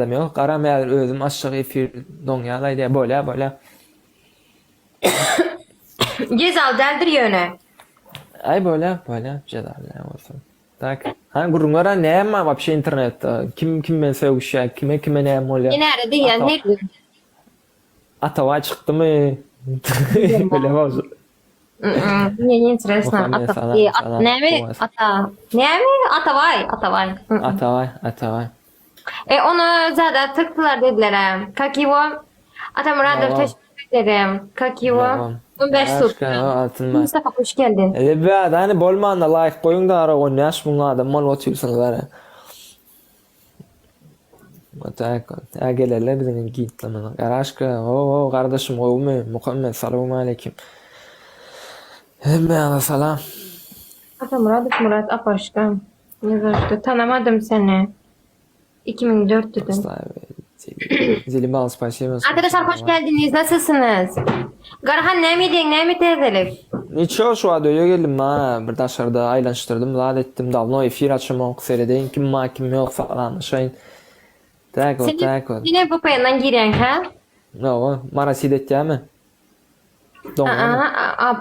Adam ýok garam häzir özüm açjak efir doňýar aýdýar bolýa bolýa. Jezaly däldir ýöne. Aý bolýa bolýa jezaly däl bolsa. Tak. Ha gürrüň ber näme bar wapşe internetde kim kim bilen sögüşýär kime kime näme bolýar. Senäre diýýän her gün. Atabaý çykdymy? Bilemok. Мне не интересно. Ata, e, at, näme? Ata. Näme? Atabaý, Atabaý. Atabaý, Atabaý. E, ona zada tıkdylar dediler. Как его? Atamuradow teşekkür ederim. Как его? 15 sut. Mustafa hoş geldin. Rебят, hani bolmanda like goýuň da ara 15 müň adam bolup otyrsyňyz ara. Tak, ä gelerler biziň gitlemene. Garaşka, ho ho gardaşym gowumy? Muhammet salowmaleýkim. Hemmäňize salam. Atamyradow Murat apaşka. Ne za что tanamadym seni. 2004 dedim. Zelibal spasibo. Arkadaşlar hoş geldiniz. Nasılsınız? Garahan näme edýäň, näme täzelik? Niço şu wagt öýe geldim ma bir daşarda aýlanyşdyrdym zat etdim dawno efir açamok seredeýin kim bar kim ýok salamlaşaýyn. Tak wot tak wot. Ýene VPN-den girýäň hä? Hawa, marasid etýämi? Doňýamy? Aa,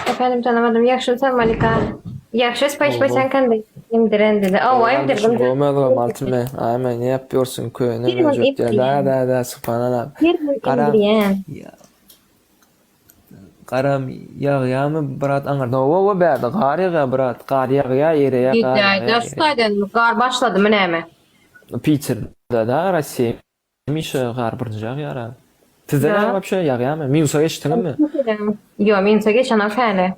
Efendim tanamadym. Ýagşy sen Malika. Ýagşy spasibo sen kanday? Emdiren dedi. Awa emdirdim. Gomez gom altyn me. Aý ne yapıyorsun köne möjek diýär. Da da da subhanallah. Gara. Garam ýagýamy brat aňyrda. Owa bärde gar ýagýar brat. Gar ýagýar ereýär gar. Gidäýdä şu taýdan gar başladymy näme? Piterda da Rossiýa Hemişe gar birinji ýagýar-a. Sizde näme wapşe ýagýarmy? Minusa geçdiňizmi? Ýok, minusa geçenok häli.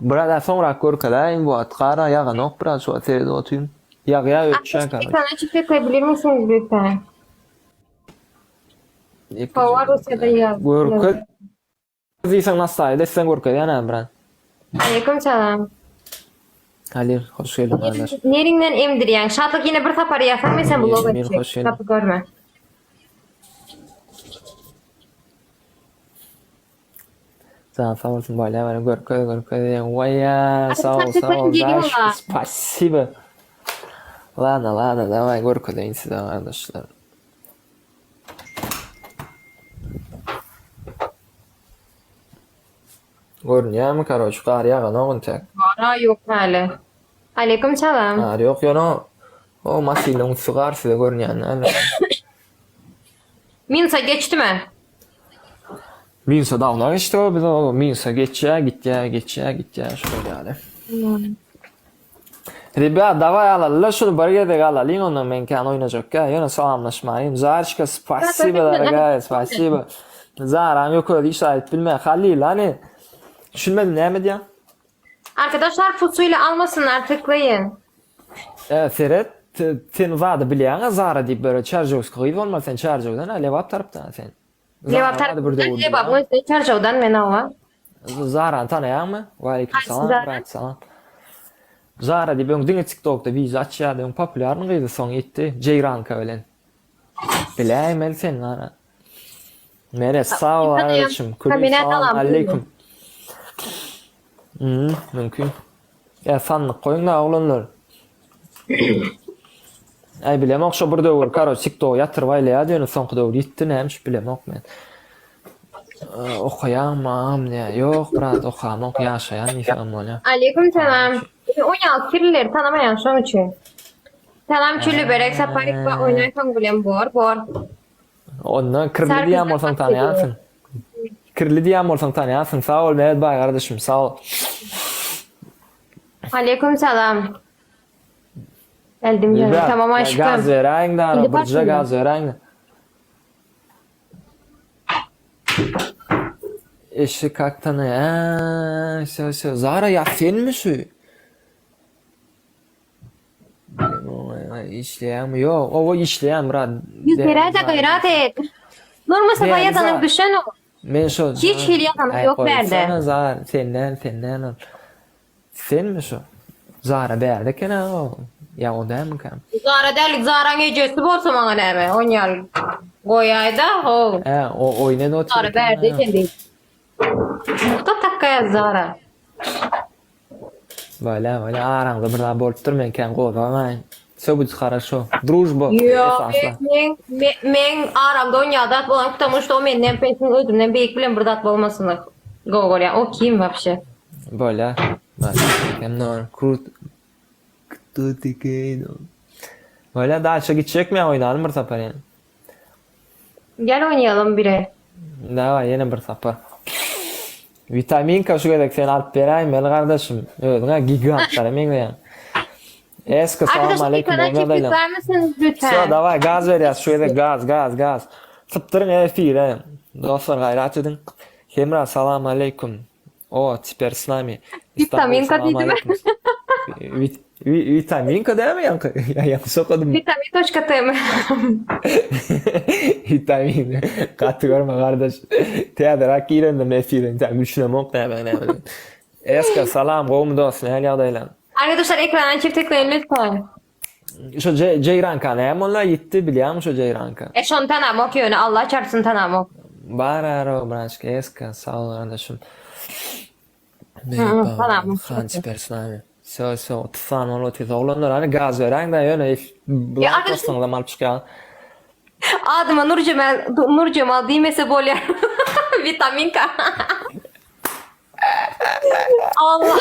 Biraz soňrak görkezäýiň bu wagt gar-a ýaganok biraz şu wagt seredip otyryn. Ýagýar öýtýän karoç. Ekrany açyp teklay misiniz lütfen? Hawa Russiýada ýag. Görkez Diýseň nastaýyt etseň görkezýän a brat. Aleýkum salam. Halyl hoş geldiň gardaş. Neriňden emdirýäň? Şatlyk ýene bir sapar ýazsaň men seni blok etjek. Gapy görme. Jan sag bolsun bolýa bana görkez görkez diýen waýa sag ol sag ol spasibo. Ladno ladno daway görkezeýin size gardaşlar. Görünýärmi karoç gar ýaganok entek. Gara ýok häli. Aleýkum salam. Gar ýok ýöne o maşynyň üsti gar size görünýän däldir. Minusa geçdimi? Minusa dawno geçdi o biz o minusa geçýär gitýär geçýär gitýär şol ýaly. Rебят daway alalyla şuny bir gezek alalyň ondan men kän oýnajakka ýöne salamlaşmaýyn Zarçka spasibo daragaya spasibo Zaraň ýok özi hiç aýdyp bilmeýär Halyl hany düşünmedim näme diýýäň. Arkadaşlar pusuyla almasynlar tıklayın. E seret sen zady bilýäňä Zara diýip böyle çarjowski gyz bolmaly sen çarjowdan a Lebap tarapdan sen. Lebap tarapdan Lebabyň üstüne Çarjowdan men oba. Zarany tanaýaňmy? Waleýkim salam brat salam. Zara diýip öň diňe tiktokda wideo açýardy öň populýarny gyzy soň ýitdi Jeýranka bilen. Biläýmeli sen Zara. Meret sag ol gardaşym. Küli salam aleýkum. Hmm, mümkin. Ýa sandyk goýuň da oglanlar. Aý bilemok şo bir döwür karoç tiktok ýatyryp aýlaýardy ýöne soňky döwür ýitdi nämiş bilemok men. Okaýaňmy agam diýýär. Ýok brat okamok ýaşaýan diýsegem bolýar. Aleýkum salam. On ýaly kirlileri tanamaýan şoň üçin. Salam Çüliberek Saparykowa oýnaýsaň bilen bor bor. Onda kirli diýýän bolsaň tanaýarsyň. Kirli diýýän bolsaň tanaýarsyň. Sag bol Meret baý gardaşym sag bol. Aleýkum salam. Geldim ýöne. Tamam aşkym. Gaz beräýiň dara, birje gaz beräýiň. Eşek hakdan eee, şo şo Zara ýa senmi şu? Işleýäňmi? Ýok, owa işleýän brat. Ýüz beräde gaýrat et. Nur Mustafa ýazanyň düşen o. Men şo Hiç hili ýazanyň ýok bärde. Zara senden senden ol. Senmi şu? Zara bärde eken-ä o. Ýa o dälmikä? Zara däl, Zaraň ejesi bolsa maňa näme? Onýaly goýaýda, how. Hä, o oýnady otyr. Zara bärde eken diýip. Muhta takkaýa Zara. Wala, wala, araňyzda bir zat bolupdyr, men kän gozgamaýyn. Wse budet haraşo. Družba Ýok, esasda. men men aramda onýa zat bolan, потому что o menden pes, men özümden beýik bilen bir zat bolmasyn. Gowy görýän. O kim wapşe? Bolýar. Hem nor krut. Kto ty Bolýar, daşa gitjekmi oýnalyň bir sapar ýene. Gel oýnaýalym bire. Daway ýene bir sapar. Witaminka şu gezek seni alyp beräýmeli gardaşym. Özüňä gigantlara meňzeýäň. Eska salam Arkadaşlar aleýkum ekrana bolmaz çift aýlan. tıklar mısınız Wsё lütfen? daway gaz berýäs şu gezek gaz gaz gaz. Sypdyryň efire. Dostlar gaýrat ediň. Hemra salam aleýkum. O teper s nami. Istanbul Witaminka salam diýdimi? aleýkum. Witaminka dämi ýaňky? Ýa ýalňyş okadym. Vitamin toçka tm. Vitamin. Gaty görme gardaş. Täzeräk girendim efire. Entäk düşünemok näme näme. Eska salam gowmy dost nähili ýagdaýlar? Arkadaşlar ekrana çift tıklayın lütfen. Şo Jeýranka näme onda ýitdi bilýäňmi şo Jeýranka? E şony tanamok ýöne Allah çarpsyn tanamok. Bar aro braçka Eska sag bol gardaşym. Han çiper s nami. Sö sö 30 sany bolup otyr. Oglanlar hany gaz beräýiň-dä ýöne Ýa dostlaryňyzam alyp çykýaň. Adyma Nurjemal Nurjemal diýmese bolýar. Witaminka. Allah.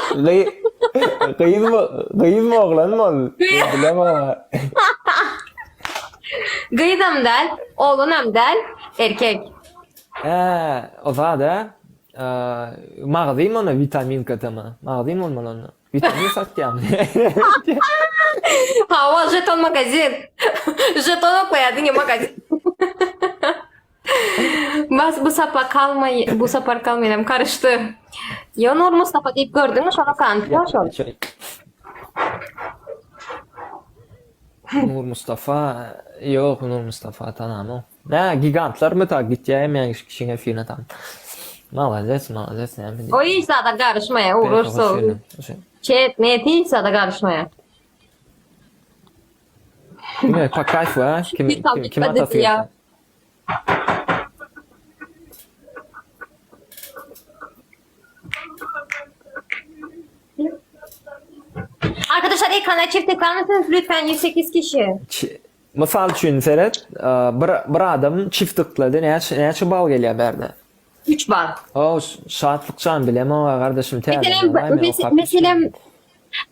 Gyzmy gyzmy oglanmy ol? Bilemok. Gyzam däl, oglanam däl, erkek. Hä, o zat hä? Magazin onda witaminka tm. Magazin bolmaly onda. Witamin satýarmy? Hawa, jeton magazin. Jeton oklaýar diňe magazin. Bas bu sapar kalmaý, bu sapar kalmaýam karyşdy. Ýo Nur Mustafa diýip gördüňmi şol okan? Şol. Nur Mustafa, ýok Nur Mustafa tanamok. Nä gigantlarmy ta gitýä men kişiň efirine tam. Malades, malades näme diýip. O hiç zada garyşmaýa, ugrursa. Çet, met hiç zada garyşmaýa. Diňe po kayfu ha? Kim kim kim atasy gelse. Arkadaşlar ekrana çift tıklar mısınız lütfen 108 kişi. Mysal üçin seret, bir bir adam çift tıklady, näçe näçe bal gelýär bärde? 3 bal. O Şatlykjan bilemok gardaşym täze. Meselem, meselem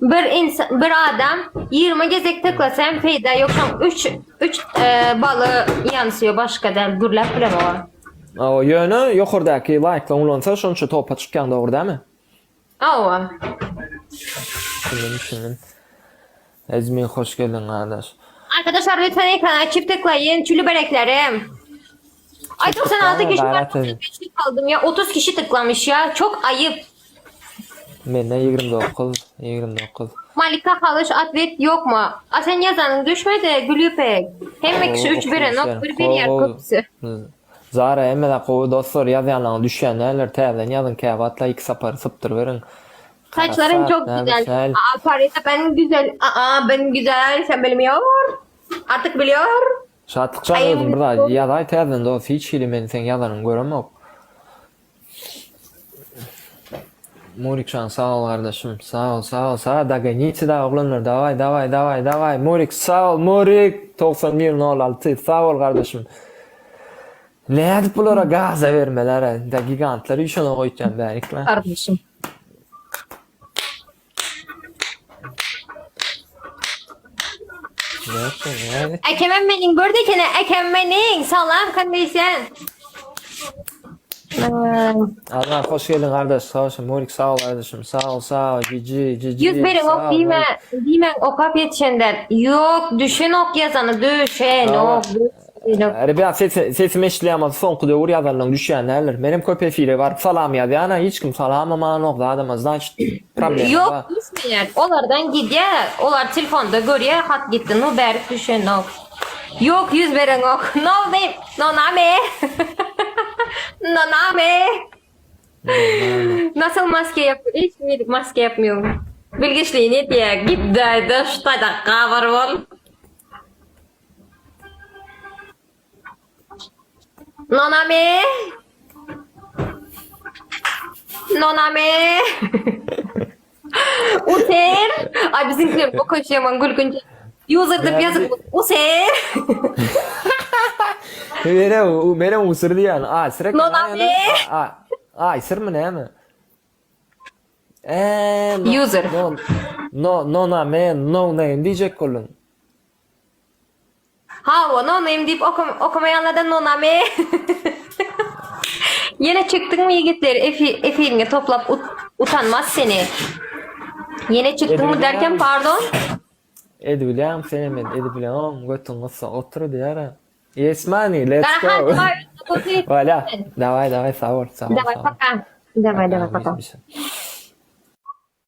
Bir insan, bir adam 20 gezek tıklasa hem peýda ýok. Şoň 3 3 e, baly ýansýar başga däl, gürläp bilemok. Awa, ýöne ýokardaky laýklar ulansa şonça topa çykýan dogry dämi? Awa. Düşündim, düşündim. Ezmi hoş geldiň gardaş. Arkadaşlar lütfen ekrana çift tıklayın. Çülü böreklerim. Ay 96 kişi var. 95 kaldım ya. 30 kişi tıklamış ya. Çok ayıp. Mende 29, 29. Malika Halyş atwet ýokmy? A sen ýazanyň düşmedi Gülýüpek. Hemme kişi üç birenok bir berýär köpüsi. Zara hemmede gowy dostlar ýazýanlaryň düşýän däldir täzeden ýazyň käwagtla iki sapar sypdyryberiň. Saçların çok güzel. Aa Parisa ben güzel. Aa ben güzel sen bilmiyor. Artık biliyor. Şatlykjan özüň bir zat ýazaý täzeden dos hiç hili men seň ýazanyňy göremok. Murikjan sag bol gardaşym sag bol sag bol sag dogonite da oglanlar daway daway daway daway Murik sag bol Murik 91 06 sag bol gardaşym Nädip bulara gaza bermeler da gigantlar üýşene goýutýan bärikler. Gardaşym. Ekemem meniň bir dikene ekem meniň salam kandaysen. Allah hoş geldin kardeş. Sağ olsun Murik sağ ol kardeşim. Sağ ol sağ ol. Cici cici. Yüz verin ok diýme diýmäň okap ýetişenden. Ýok düşen ok ýazany düşen ok. Rебят sesim eşidilýän bolsa soňky döwür ýazanlaň düşýän däldir. Menem köp efire baryp salam ýazýan-a hiç kim salamam alanok zadam znaçt problema Ýok bar. düşmeýär. Olardan gidýär. Olar telefonda görýär hat gitdi. No bärik düşenok. Ýok ýüz bereňok. No name no name. No name. Nasıl maske yap? Hiç maske yapmıyorum. Bilgiçliğini etýär. Gitdi-aýda şu taýda gabar bol. Noname. Noname. Uter. Ay bizimkiler bu koşuyor gülkünç. User diýip ýazyp user. Mere mere user diýýän. Aýsyr eken. No name. Aýsyrmy näme? Eee, no, User. No, no, no name, no name diýjek bolduň. Hawa, no name diýip okam okamaýanlardan no name. Ýene çekdiňmi ýigitler efi efiriňe toplap ut utanmaz seni. Ýene çekdiňmi derken pardon. Edibilýäň senem men edibileňok götüň gyssa otur diýara. Yes money let's go. Garahan daway Wala daway daway sag bol sag bol. Daway sag bol. paka. Daway daway paka. Paka.